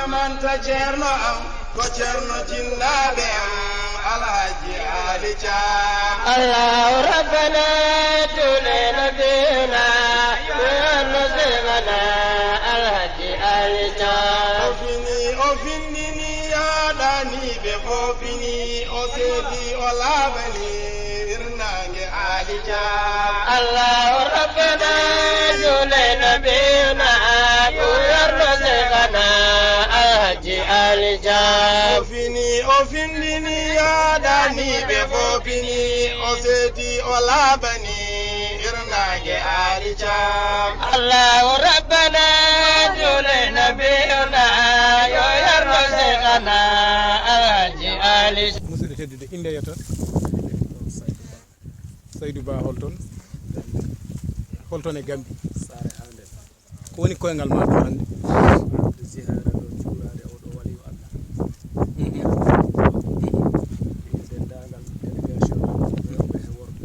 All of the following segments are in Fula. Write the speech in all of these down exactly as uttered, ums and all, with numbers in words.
Manta ceerno am, ko ceerno jinnaaɓe am, Alhaji Ali Thiam. Allahu Rabbana, juule Nabina, yo Allah sirgana, Alhaji Ali Thiam. O fini, o findini, yaaɗani ɓe fof fini, o seedi, o laaɓani, hirnaange Ali Thiam. Allahu Rabbana, juule Nabina, ko yarno sirgana, Alhaji Ali Thiam. O fini, o findini, yaaɗani ɓe fof fini, o seedi, o laaɓani, hirnaange Ali Thiam. Allahu Rabbana, juule Nabina, yo yarno sirgana, Alhaji Ali. Musidɗo tedduɗo, innde yetto? Saydu Ba, holton? Holton e Gambi? Saare Haande. Ko woni koyngal ma ɗo hannde? Arde ziyaara ɗo, juulaade oo ɗo waliyu Allah. Mhm. E denndaangal délégation rewɓe e worɓe.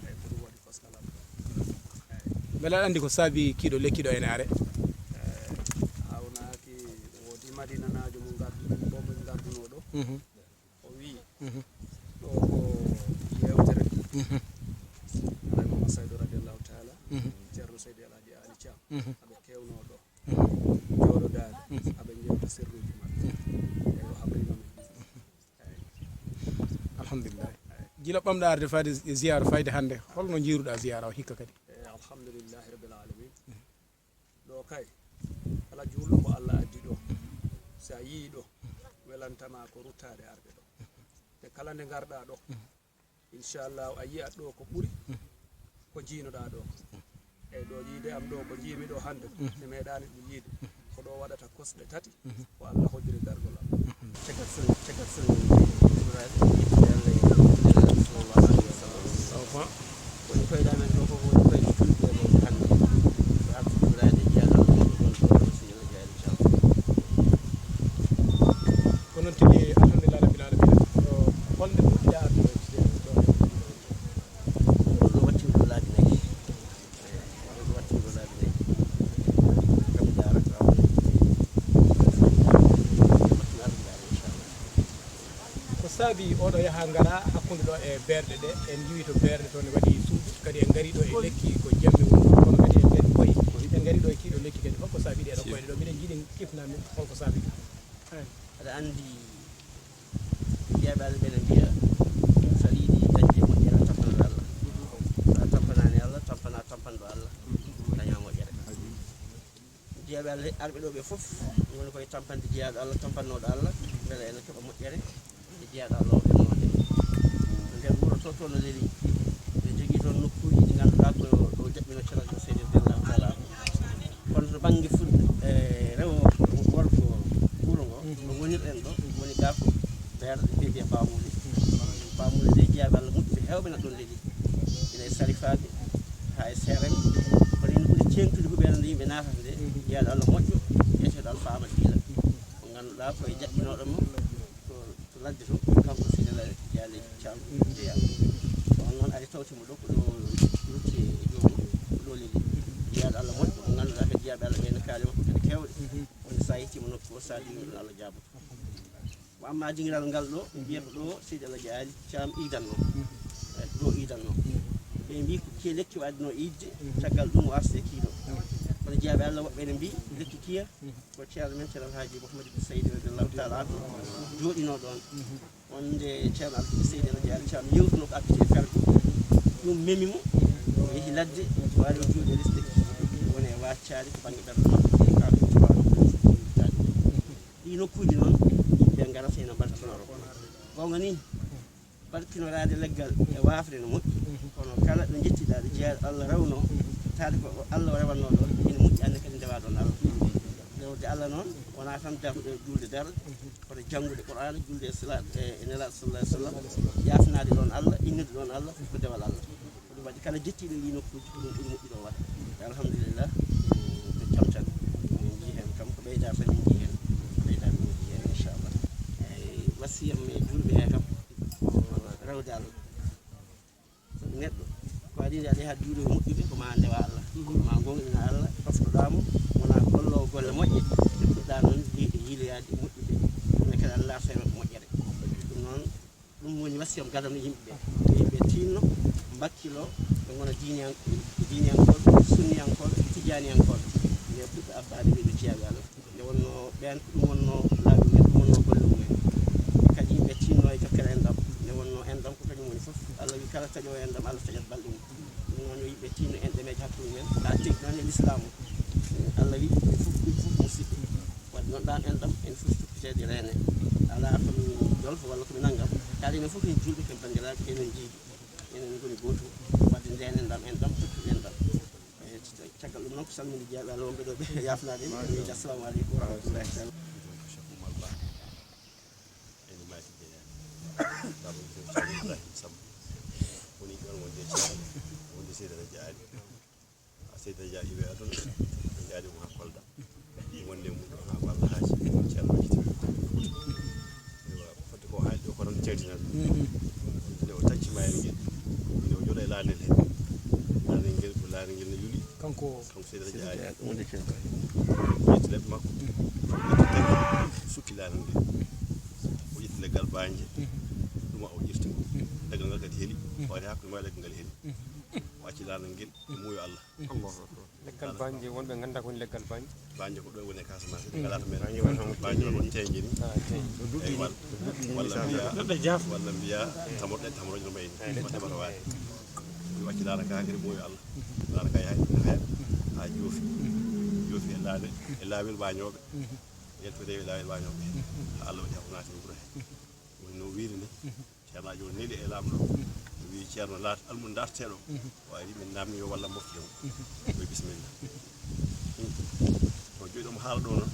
Eyi, ko ɗum waɗi kosngal am. Eyi. Mbele aɗa anndi ko saabi kiiɗo lekki ɗo e Naare? Eyi, hawnaaki, woodi Madinanaajo mo ngardu-, mo min ngardunoo ɗo. Mhm. O wii, mhm, ɗo ko yeewtere. Mhm. Alay Mama Saydu radiyallahu taala, mhm, Ceerno Seydi Alhaji Ali Thiam, mhm, aɓe kewnoo ɗo. Mhm. Jooɗodaade, mhm, aɓe njeewta sirruuji maɓɓe. Mhm. Eyi, o habrino min. Mhm. Eyi. Alhamdulillah. Eyi. Gila ɓamɗa arde fayde ziyaara fayde hannde, holno njiiruɗa ziyaara o hikka kadi? Eyi, alhamdulillahi rabbil alamin. Mhm. Ɗo kay, kala juulɗo mo Allah addi ɗo, so a yii ɗo, welantama ko ruttaade arde ɗo. Te kala nde ngarɗa ɗo, inchallahu a yiyat ɗo ko ɓuri ko jiinoɗa ɗo. Eyi, ɗo yiide am ɗo, ko jiimi ɗo hannde, mi meeɗaani ɗum yiide. Ko ɗo waɗata kosɗe tati, ko Allah hoddiri dargol am. Caggal so, caggal so min juulaade, yettude Allah e sallallahu alayhi wa sallam. Woni koyɗe amen ɗo fof woni koyɗe julɓe e mawɓe hannde. Ɓe arti juulaade e jiyaaɗo Allah wonɓe ɗon ɗo, ɗo Seydi El Hadji Ali Thiam. Ko noon tigi, alhamdulillah rabbil alamin. Ko holnde puɗɗiɗa arde ɗo e ɗo? Ɗo waɗi ɗo laabi nayi. Eyi, ɗo waɗi ɗo laabi nayi. Kam jaara, kam. Waɗi ɗo arde jaara, inchallah. Ko saabi oɗo yaha ngara hakkunde ɗo e beerɗe ɗe, en njiwi to beerɗe to ne waɗi suudu, kadi en ngari ɗo e lekki ko jamme woni, kono kadi en ngari koye, en ngari ɗo e kiiɗo lekki kadi, holko saabi ɗeɗo koyɗe ɗo? Miɗen njiɗi kifna min holko saabi ɗum. Eyi. Aɗa anndi, jiyaaɓe Allah ɓe ne mbiya, so aɗa yiɗi dañde moƴƴere, a tampanɗo Allah. So a tampanaani Allah, tampana tampanɗo Allah, daña moƴƴere. Jiyaaɓe Allah arɓe ɗo ɓe fof ngoni koye tampande jiyaaɗo Allah, tampannooɗo Allah, mbele ene keɓa moƴƴere e jiyaaɗo Allah o ɓe noon. Nder wuro to, to no leli, ɓe jogii toon nokkuuji ɗi ngannduɗaa ko ɗo jaɓɓino Ceerno Seydi radiyallahu taala anhu. Kono to bannge fulɓe, e rewo worgo wuro ngo, no ngonirɗen ɗo, woni gaa ko beer, ɓe mbiya Pamuude. Pamuude nde, jiyaaɓe Allah moƴƴuɓe heewɓe na ɗoon leli. Ina e sarifaaɓe, haa e seeremɓe. Kono ina ɓuri ceeŋtude huɓeere nde yimɓe naatata nde, jiyaaɗo Allah moƴƴo, biyeteeɗo Alfa Amadou Gila. Mo ngannduɗaa ko e jaɓɓinooɗo mo, to, to ladde to, kanko Seydi El Hadji Ali Thiam jeyaa. Kono noon ari tawti mo ɗo, ko ɗo rutti e joomum, ko ɗo leli. Jiyaaɗo Allah moƴƴo, mo ngannduɗaa kadi jiyaaɓe Allah ɓe ne kaali makko kadi keewɗe. Woni so a yettiima nokku o, so a duwii ɗum, Allah jaaboto. Wa amma dingiral ngal ɗo, ɓe mbiyata ɗo Seydi El Hadji Ali Thiam iidanno. Eh, ɗo iidanno. Ɓe mbi ko kiya lekki o adduno iidde, caggal ɗum o arsi e kiiɗo. Kono jiyaaɓe Allah woɓɓe ene mbi lekki kiya, ko Ceerno men Ceerno Alhaji Mouhamadou Seydi radiyallahu taala anhu jooɗino ɗoon. Wonde Ceerno Abdou Seydi El Hadji Ali Thiam yewtuno ko artude e fergo. Ɗum memi mo, o yehi ladde, o ari o jooɗi e lesdi, woni e waccaade ko bannge ɓerɗe makko, e kawte makko, ɗi nokkuuji noon, yimɓe ngara seyna mbarkinoro. Goonga ni, barkinoraade leggal e waafde no moƴƴi, kono kala ɗo njettiɗaa ɗo jeyaa Allah rewno, taade ko Allah o rewatnoo ɗoon, ene moƴƴi aan ne kadi ndewaa ɗoon Allah. Rewde Allah noon, wonaa tan darnude juulde darnde, kono janngude Qur'aana, julde e sila-, e, e Nelaaɗo sallallahu alayhi wa sallam, yaafnaade ɗoon Allah, innude ɗoon Allah, ko dewal Allah. Ko ɗum waɗi kala jettiiɗo ɗii nokkuuji, ko ɗum ɓuri moƴƴude o waɗa. Alhamdulillah, ko jam tan. Min njii heen kam, ko ɓeydaa tan min njii heen. Ko ɓeydaa min njii heen, inchallah. Eyi, wasiyam e juulɓe hee kam, ko rewde Allah. Sabu neɗɗo, ko aɗa yiɗi aɗa yaha juuɗe moƴƴuɓe, ko ma ndewa Allah. Ko ma goongɗina Allah, toftoɗaa mo, wonaa golloowo golle moƴƴe, nde puɗɗaa noon yi-, yiiloyaa. Moƴƴude, ɗum ne kadi Allah so e maɓɓe moƴƴere. Ɗum noon, ɗum woni wasiyam gadano yimɓe ɓe. Yo yimɓe tinno, mbakkilo, ɓe ngona diiniyan-, diiniyankooɓe, sunniyankooɓe, tijaaniyankooɓe. Nde puɗɗo abbaade ɓe, ɓe jiyaaɓe Allah. Nde wonno ɓeen ko ɗum wonno laabi mumen, ɗum wonno golle mumen. Kadi yimɓe tinno e jokkere enɗam. Nde wonno enɗam ko kañum woni fof. Allah wi kala taƴoowo enɗam, Allah taƴat balɗe mum. Ɗum noon yo yimɓe tinno enɗameeje hakkunde mumen. Haa tigi noon e Lislaam o. Allah wi ɗum fof, ɗum fof musiɗɓe. Wadde noon ɗam enɗam en fof toppiteede reene. Alaa ko mi jolfo walla ko mi nanngam. Kadi enen fof en juulɓe, ko en banndiraaɓe, enen njiidi. Enen ngoni gooto. Wadde ndeen enɗam, enɗam, toppitoɗen enɗam. E caggal ɗum noon ko salminde jiyaaɓe Allah wonɓe ɗo ɓe, yaafnaade en. Mi wiide assalamu aleykum wa rahmatullahi taala. Ene maaki jeeyaani. Baaba Moussa Ibrahima Samb woni ɗoon wonde e Ceerno, wonde Seydi Alhaji Aali. Seydi Dia iwi aduna, ɓe njaari mo haa Kolda. Wonde mum ɗo haa Balla Haaji, Ceerno Aji Tawi. Eywa, fodde ko haali ɗo ko tan teeŋtinal. Nde o tacci maayel ngel, nde o jooɗa e laanel he. Laanel ngel ko laanel ngel ne yuli. Kanko Kanko Seydi Alhaji Aali. Wonde Ceerno. O ƴetti leɗɗe makko. O ƴetti leɗɗe, sukki laanel ngel. O ƴetti leggal baanje. Ɗum o ƴefti ngo. Leggal ngal kadi heli. O ari haa ko maayel ngal heli. O acci laanel ngel. Ɗum muuyo Allah. Allahu akbar. Leggal banje, wonɓe nganndaa ko woni leggal banje. Banje ko ɗo woni e Casamance, ɓe ngalaa to men. Banje ko teeŋ jeni. Ah, teeŋ. Eyi, wal-, walla mbiya, walla mbiya tamorɗe, tamorɗe no mbayni. Waɗde mbaɗa waade. Ɗum acci laana ka hankadi muuyo Allah. Laana ka yahay, haya, haa joofi. Joofi e laane, e laawel bañooɓe. Yettoreeɓe laawel bañooɓe. Haa Allah waɗi hakko naati e wuro he. Woni no wiiri ni. Ceernaajo o neli e laamɗo, o wiyi, "Ceerno, laat almud darteeɗo." O ari, min naamni yo walla mofte mum. O wiyi, "Bisimilla." To jooɗi omo haala ɗo noon,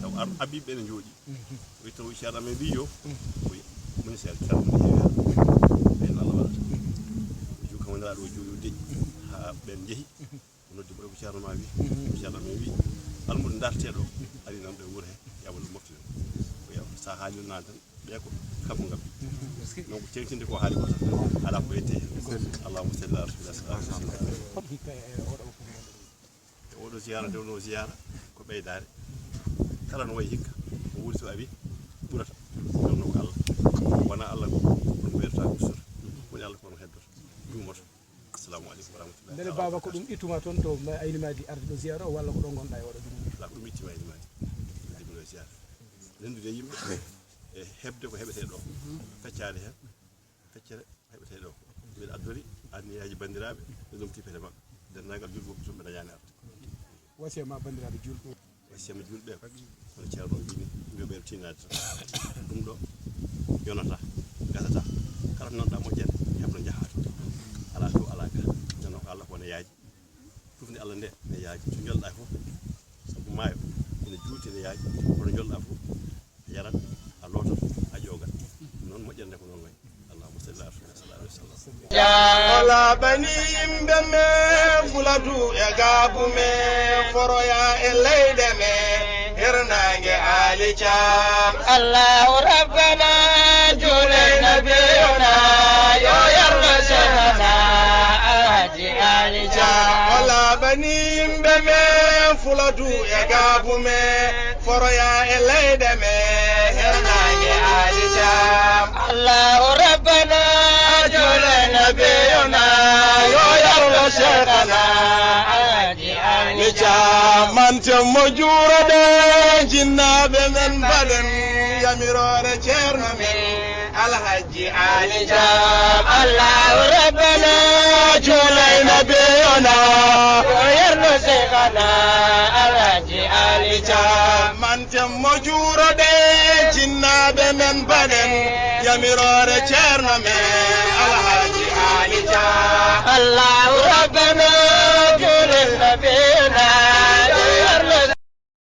taw ar-, abiiɓe ɓe ne njooɗi. O wiyi, taw Ceerno amen wiyi yo, o wiyi, "Moni seeɗa, tan moni heewi heen." Ɓeen Allah waɗata. O juu kam woniraaɗo o jooɗi o deƴƴi haa ɓeen njehi. O noddi mo, ko Ceerno ma wi? Ceerno mi wi, almude darteɗo ari nan ɗo e wuro he, yaɓa ɗum mofte ɗum. Ko yaɓa, sa haalino nan tan, ɓe ko kamɓe ngam. Donc, teŋtinde ko haali ko tan, ala ko ƴette hen. Allahumma salli ala rasulillah, sallallahu alaihi wasallam. E oɗo ziyara, nde wonno ziyara, ko ɓeydaare. Kala no wayi hikka, o wuuri so abi, ɓurata. Ɗum no ko Allah. Wona Allah ko, ɗum ko werta, ko sura. Woni Allah ko no heddoto, duumoto. Assalamu aleykum wa rahmatullahi. Mbele taala wa baaba ko barakatuh. Ɗum ittuma toon to ma-, Ayni Maadi arde ɗo ziyara o, walla ko ɗo ngonɗa e oɗo dumunna? Alaa, ko ɗum ittima Ayni Maadi. Ɗum ɗo ziyara. Renndude e yimɓe e heɓde ko heɓetee ɗo. Feccaade heen. Feccere ko heɓetee ɗo. Mbiɗa addori anniyaaji banndiraaɓe, ɓe lomti pete maɓɓe. Denndaangal julɓe woɓɓe toon ɓe dañaani arde. Wasiya ma banndiraaɓe julɓe. Wasiya ma julɓe ɓe, kono Ceerno o wiyi ni, yo ɓe tinnaade tan. Ɗum ɗo yonata, gasata. Kala ko nanɗa moƴƴere, heblo njaha toon. Alaa to, alaa ga. Nano ko Allah ko ne yaaji. Tufnde Allah nde ne yaaji. So njolɗa fof, sabu maayo ene juuti, ene yaaji. Kono njolɗa fof, a yarat, a lootat, a ƴoogat. Noon moƴƴere nde ko noon wayi. Allahumma salli ala Rasulillah sallallahu alaihi wasallam. Ya Allah, bani yimɓe men, Fuladu e Gaabu men, foroya e leyɗe men, hirnaange Aali Caam. Allahu Rabbana, juulay nabiyo na, yo yarno Seexana Alhaji Aali Caam. Ya Allah, bani yimɓe men, Fuladu e Gaabu men, foroya e leyɗe men, hirnaange Aali Caam. Allahu Rabbana, juulay nabiyo na, yo yarno Seexana Alhaji Aali Caam. Mi caamante mo juurode, jinnaaɓe men mbaɗen yamiroore Ceerno men Alhaji Aali Caam. Allahu Rabbana, juulay nabiyo na, yo yarno Seexana Alhaji Aali Caam. Caamante mo juurode, jinnaaɓe men mbaɗen yamiroore Ceerno men Alhaji Aali Caam. Allah